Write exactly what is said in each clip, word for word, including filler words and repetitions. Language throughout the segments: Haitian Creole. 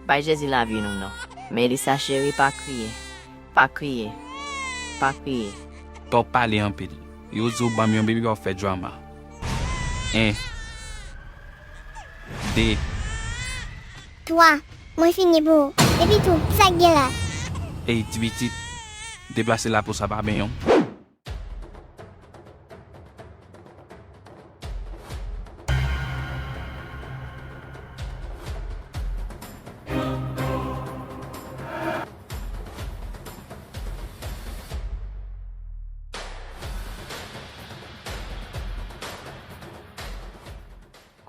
Bay Jezi lavi nou non. Melissa cheri, pa kriye. Pa kriye. Pa kriye. Twòp pale anpil. Yo di w ban m yon bebe w ap fè drama. En. De. Twa. Mwen fini pou ou. Epi tou, sa k gen la? Ey, ti pitit. Deplase la pou sa pa benyen w.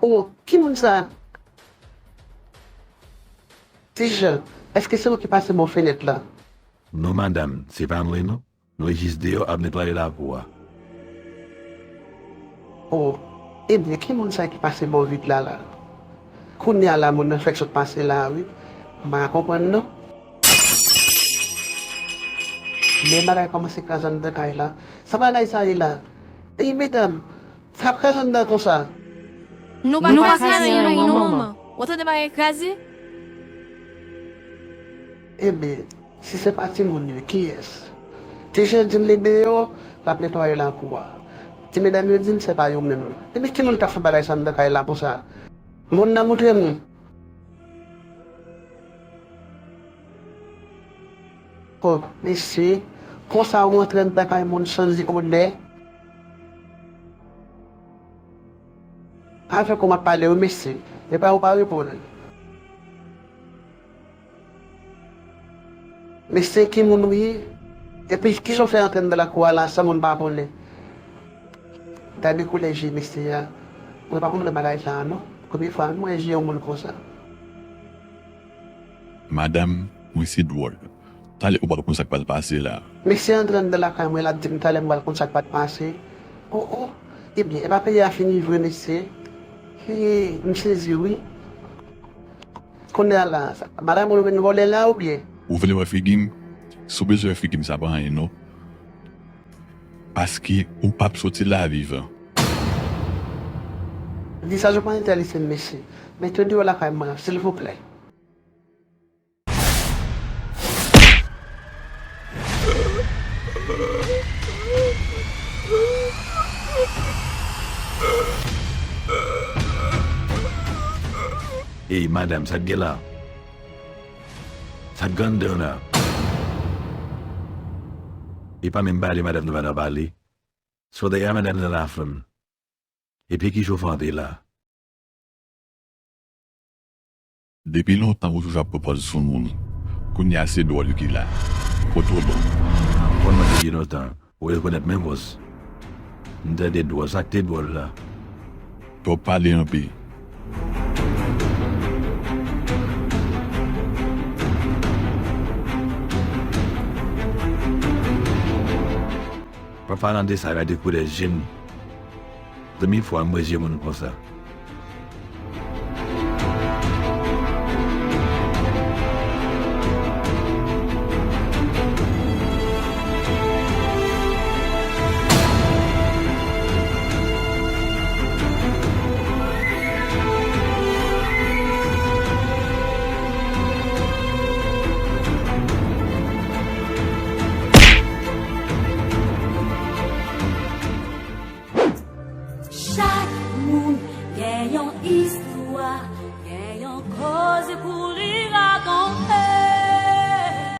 Oh, ki moun sa? Ti Jan, èske se ou ki pase bò fenèt la? Non madanm, se pa mwen non. Mwen jis deyò ap netwaye lakou a. Oh, ebyen ki moun sa ki pase bò vit la la? Kounye a la moun nan fèk sot pase la a wi. M pa ka konprann non. Men bagay kòmanse kraze anndan kay la. Sa bagay sa ye la? Ey medam, sa ap kraze anndan konsa? Nou pa kraze anyen non manman. Ou tande bagay kraze? Ebyen, si se pa timoun yo, kiyès? Ti Jan di m li deyò, l ap netwaye lakou a. Ti medam yo di m se pa yo menm. Ebyen ki moun k ap fè bagay sa anndan kay la konsa? Moun nan moutre m. Oh, mesye, konsa ou antre anndan kay moun sanzi odè? Avèk ou m ap pale wi mesye, epa ou pa reponn. Mesye ki moun ou ye? Epi kijan w fè antre anndan lakou a la san moun pa konnen? Gade koulè je mesye a. Mwen pa konprann bagay sa a non. Premye fwa m wè je yon moun konsa. Madanm, mwen se dwòl. Talè ou pral konn sa k pral pase la. Mesye antre anndan lakay mwen l ap di m talè m pral konn sa k pral pase. Oh oh. Ebyen, epa peyi a fini vre mesye. Hee, m sezi wi. Kounye a la, madanm ou vin vòlè la oubyen? Ou vle wè figi m? Si w bezwen wè figi m sa pa anyen non. Paske ou p ap soti la vivan. Vizaj ou pa enterese m mesye. Mete w deyò lakay mwen silvouplè. Ey madanm, sa k gen la? Sa k gen anndan la? E pa menm pale madanm nou pa nan pale. Sodaya madanm nan la fanm. Epi ki chofante la? Depi lontan ou toujou ap pran pòz soumoun. Kounye a se dwòl ki la. Kote w bon? Konn mwen depi lontan. Ou rekonèt men vòs. M tande dwòl, sa k te dwòl la? Twòp pale anpe. Pa pale de sa, gade koulè je m. Premye fwa m wè je moun konsa.